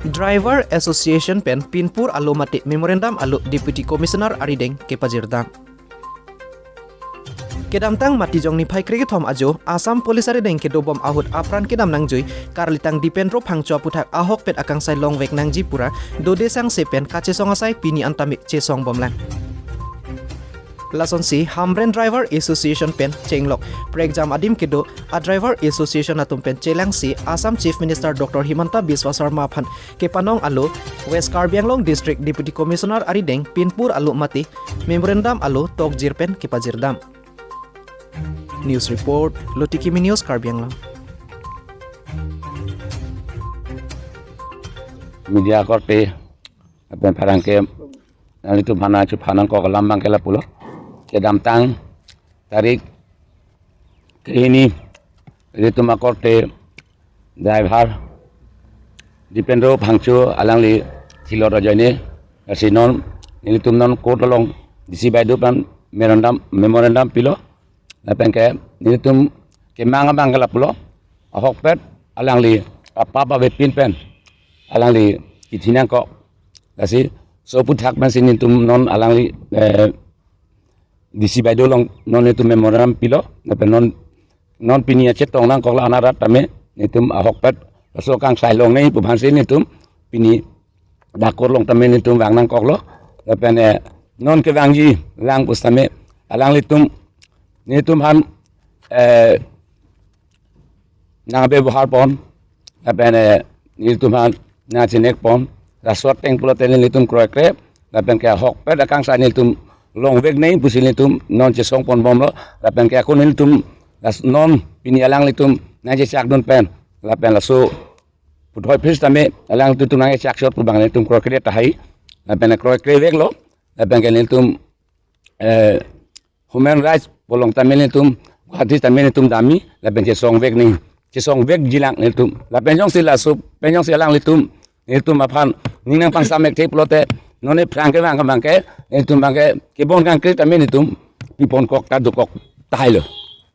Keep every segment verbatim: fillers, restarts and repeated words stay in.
Driver Association pen pinpur alo mate memorandum alo Deputy Commissioner arideng kepajirdam. Kedamtang Matijong niphai krekethom ajo Assam Police arideng kedobom ahut apran kedam nangjui karlitang Dipendro Phangcho aputhak ahokpet akangsai longvek nangji pura dode sangse pen kachesong asai pini antame chesong bomlang. Lasonsi Hamren Driver Association pen chenglok prekjam adim kedo a Driver Association atum pen chelangsi Assam Chief Minister Doctor Himanta Biswa Sarma aphan kepanong alo West Karbi Anglong District Deputy Commissioner arideng pinpur alo mate memorandum alo tokjir pen kepajirdam. News report, Lutikimi News, Karbi Anglong. Media korte, apen pherangke, nanglitum aphan chuphanang kok alam abangke lapulo. Kedamtang tarik krehini, ilitum akorte driver Dipendro Phangcho alangli thilot ajoine, lasi non nelitum non court along D C Baideo aphan memorandum, memorandum pilo. Lapenke nelitum kemang abangke lapulo, ahokpet alangli apap avepin pen alangli kithi nangkok. Lasi laso aputhak pensi nelitum non alangli, eh, D C Baideo along non nelitum memorandum pilo, lapen non, non pini achetong nangkok la anarat tame nelitum ahokpet laso akangsai longnei pu aphansi nelitum pini dak court along tame nelitum vang nangkoklo. Lapen, eh, non kevangji lang pusitame alanglitum nelitum aphan, eh, nang bebohar pon, lapen, eh, nelitum aphan nang chinek pon, laso ateng pulote nelitum kroikre, lapenke ahokpet akangsai nelitum longveknei pusi nelitum non chesong ponbomlo, lapenke ako nelitum las non pini alanglitum nangchechakdun pen, lapen laso puthot phis tame alanglitum nangchechak chot pu abang nelitum kroikre tahai, lapen kroikreveklo, lapenke nelitum, eh, Human Rights pu along tame nelitum Guwahati tame nelitum damji, lapen chesongveknei, chesongvekjilang nelitum. Lapen jongsi laso pen jongsi alanglitum nelitum aphan ning nangpangsamek the pulote, non ephrang kevang abangke nelitum abangke kebon kangkri tame nelitum piponkok ta dokok tahailo.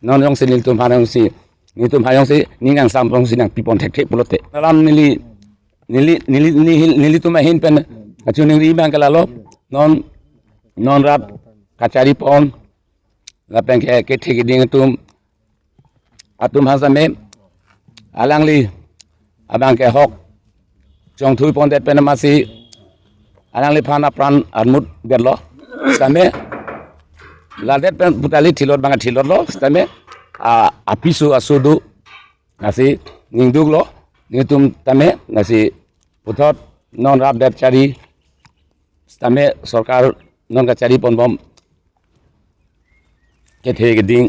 Non jongsi nelitum aphan jongsi, nelitum aphan jongsi ning nangsam jongsi nangpipon thekthe pulote. Alam neli, neli, neli, neli, nelitum ahin pen kachiningri abangke lalo, non, non rat kachari pon, lapenke kethe keding atum, atum aphan sitame alangli abangke ahok chongthui pondet pen amatsi alangliphan apran armut detlo. Sitame ladet pen pu kali thilot abang thilotlo. Sitame a, apiso aso do, lasi ningduklo nelitum tame, lasi puthot non rapdet chari sitame sorkar non kachari ponbom kethe keding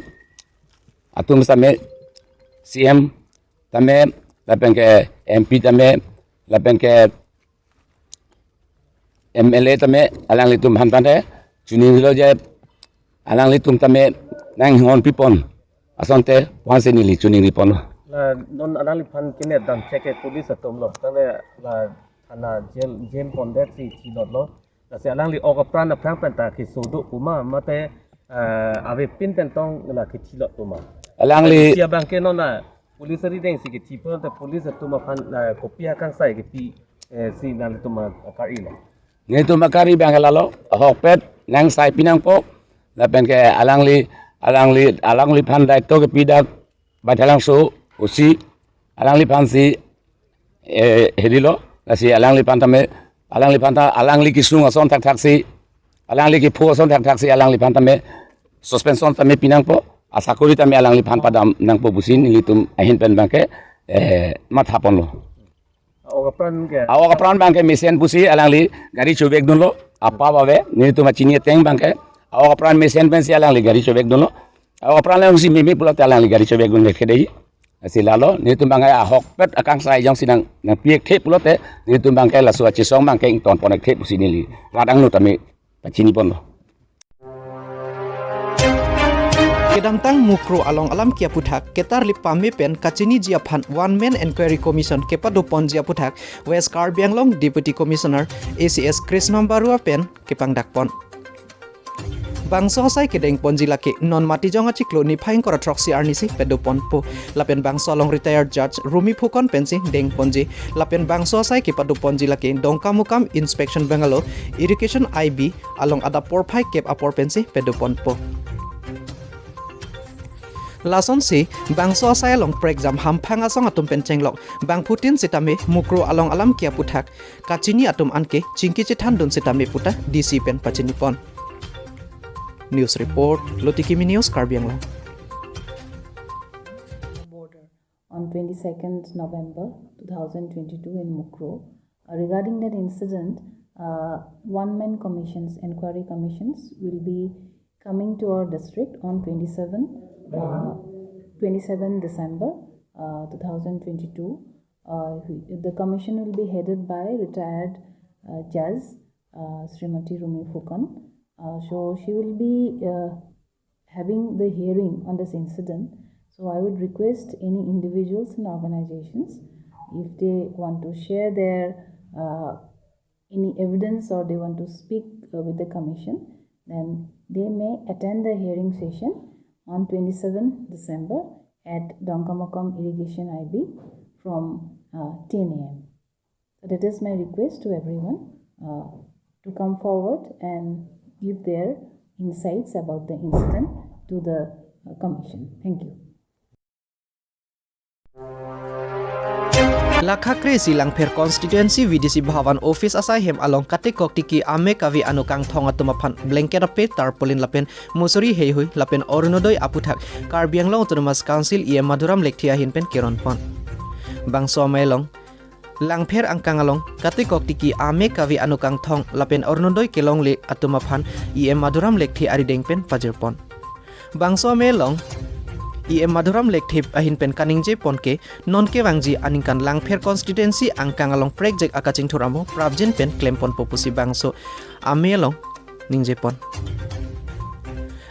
atum sitame C M tame, lapenke M P tame, lapenke M L A tame alanglitum aphan tame chiningrilo je alanglitum tame nanghon pipon asonte pu aphansi neli chiningri ponlo. La non alangliphan kenep dam chek ke police atumlo. Tangte la thana jail, jail pondet si thilotlo. Lasi alangli ok apran aphrang pen ta keso do pu ma, mate, eh, avepin pen tong la kethilot pu ma? Alangli si abangke non la police arideng si kethi pulote police atum aphan, eh, kopi akangsai kepi, eh, si nangtum akar-ilo? Nelitum akar-i abangke lalo, ahokpet nangsai pinangpo, lapenke alangli, alangli, alangliphan daito kepi dak Baithalangso O C, alangliphansi, eh, herilo, lasi alangliphan tame, alangliphan ta, alangli kesung ason thakthaksi, alangli kepho ason thakthaksi, alangliphan tame suspension tame pinangpo, asakori tame alangliphan padam nangpo pusi nelitum ahin pen abangke, eh, matha ponlo. Ok apran ke? Ok apran abangke mesen pusi alangli gari chuvekdunlo, apap ave, nelitum achini ateng abangke. Ok apran mesen pensi alangli gari chuvekdunlo. Ok apran alangsi mimi pulote alangli gari chuvekdun leke dei. Lasi lalo, nelitum abangke ahokpet akangsai jongsi nang, nangpi-ekthe pulote, nelitum abangke laso achesong abangke ington pon-ekthe pusi neli rat angno tame pachini ponlo. Kedamtang Mukroh along alam ke aputhak ketarli pame pen kachiniji aphan One Man Enquiry Commission kepado ponji aputhak West Karbi Anglong Deputy Commissioner A C S Krishnam Baruah pen kepangdak pon. Bangso asai kedeng ponji lake non Matijong achiklo niphai ingkoi ra throksi arni si pado ponpo. Lapen bangso along retired judge Rumi Phukan pensi deng ponji. Lapen bangso asai kepado ponji lake Dongkamukam Inspection Bungalow, Irrigation I B along adap porphai kep apor pensi pado ponpo. Lasonsi bangso asai along prekjam hamphang asong atum pen chenglok bangphutin sitame Mukroh along alam ke aputhak kachini atum anke chingki chethandun sitame puta D C pen pachini pon. News report, Lotiki Mini News, Karbi Anglong. Border on twenty-second November two thousand twenty-two in Mukroh. Uh, regarding that incident, uh, one-man commissions, inquiry commissions will be coming to our district on twenty-seven, uh, twenty-seven December, uh, two thousand twenty-two. Uh, he- the commission will be headed by retired, uh, Judge, uh, Srimati Rumi Phukan. Uh, so she will be, uh, having the hearing on this incident. So I would request any individuals and organizations, if they want to share their, uh, any evidence or they want to speak, uh, with the commission, then they may attend the hearing session on twenty-seven December at Dongkamukam Irrigation I B from, uh, ten a m. So that is my request to everyone, uh, to come forward and give their insights about the incident to the, uh, commission. Thank you. Lakha kre-isi Langpher constituency V D C Bhavan office asai hem along katikok tiki ame kave anu kangthong atum aphan blanket ape, tarpaulin lapen musuri heihui lapen Orunodoi aputhak Karbi Anglong Autonomous Council E M Madhuram Lekthe ahin pen keron pon. Bangso amei along Langpher angkang along katikok tiki ame kave anu kangthong lapen Orunodoi kelongle atum aphan E M Madhuram Lekthe arideng pen pajir pon. Bangso amei along E M Madhuram Lekthe ahin pen kaningje pon ke non kevangji aningkan Langpher constituency angkang along prekjak akachingthur amo prapjin pen klem ponpo pusi bangso amei along ningje pon.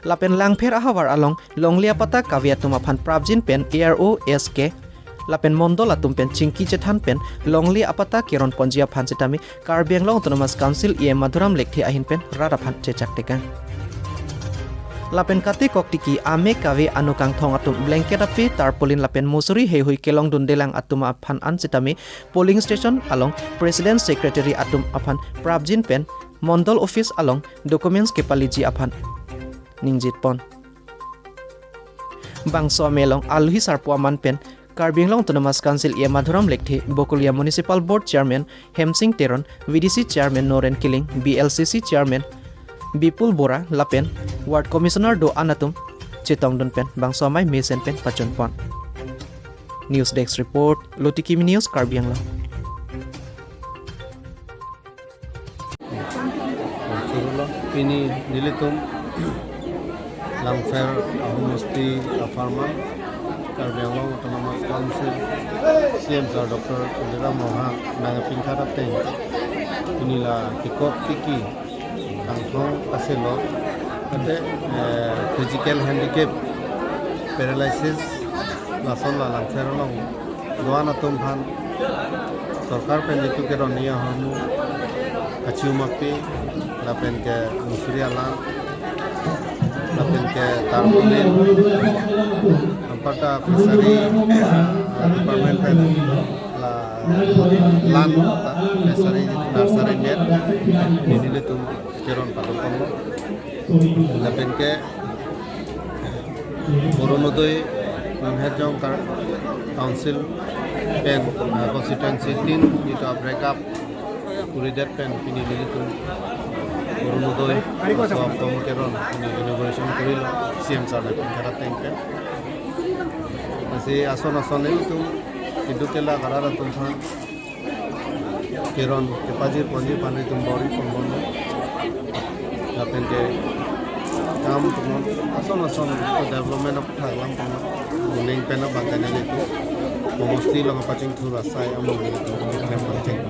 Lapen Langpher ahavar along longle apatta kave atum aphan prapjin pen A R O, S K lapen mondol atum pen chingki chethan pen longle apatta keron ponji aphan sitame Karbi Anglong Autonomous Council E M Madhuram Lekthe ahin pen rat aphan chechak tekang. Lapen katikok tiki ame kave anu kangthong atum blanket ape, tarpaulin lapen musuri heihui kelongdundelang atum aphan an sitame polling station along president, secretary atum aphan prapjin pen mondol office along documents kepaleji aphan ningje pon. Bangso amei along alohi sarpo aman pen Karbi Anglong Autonomous Council E M Madhuram Lekthe, Bokolia Municipal Board Chairman Hemsing Teron, V D C Chairman Noren Killing, B L C C Chairman Bipul Bora lapen Ward Commissioner do-an atum chetongdun pen bangso amei mesen pen pachun pon. News Desk Report, Lotiki Mini News, Karbi Anglong. Pini nelitum Langpher ahomosti apharman Karbi Anglong Autonomous Council C M sir Doctor Tuliram Ronghang nangpinkhat ateng pini la kikok tiki kangthong aselo, ate, eh, physical handicap, paralysis, lason la Langpher along do-an atum aphan sorkar pen jitu keroni ahormu, kachium ape, lapen ke musuri alam, lapen ke tarpaulin, anparta fishery, eh, department pen la lan, fishery nursery net, nelitum keron pado ponlo. Lapen ke Orunodoi Lamherjong Kar-, Council pen, uh, constituency tin itu break up kuridet pen pini nelitum Orunodoi so form keron pini inauguration kurilo C M sir nangpinkhat ateng pen. Lasi ason ason nelitum kedo kela karar atum aphan keron kepajir ponji aphan nelitum bor-i pon bom. Lapen ke kam tumon ason ason development aputhak alam tumon. Moning pen abang ke nelitum homosti along pachingthur asai amo nelitum klem paching.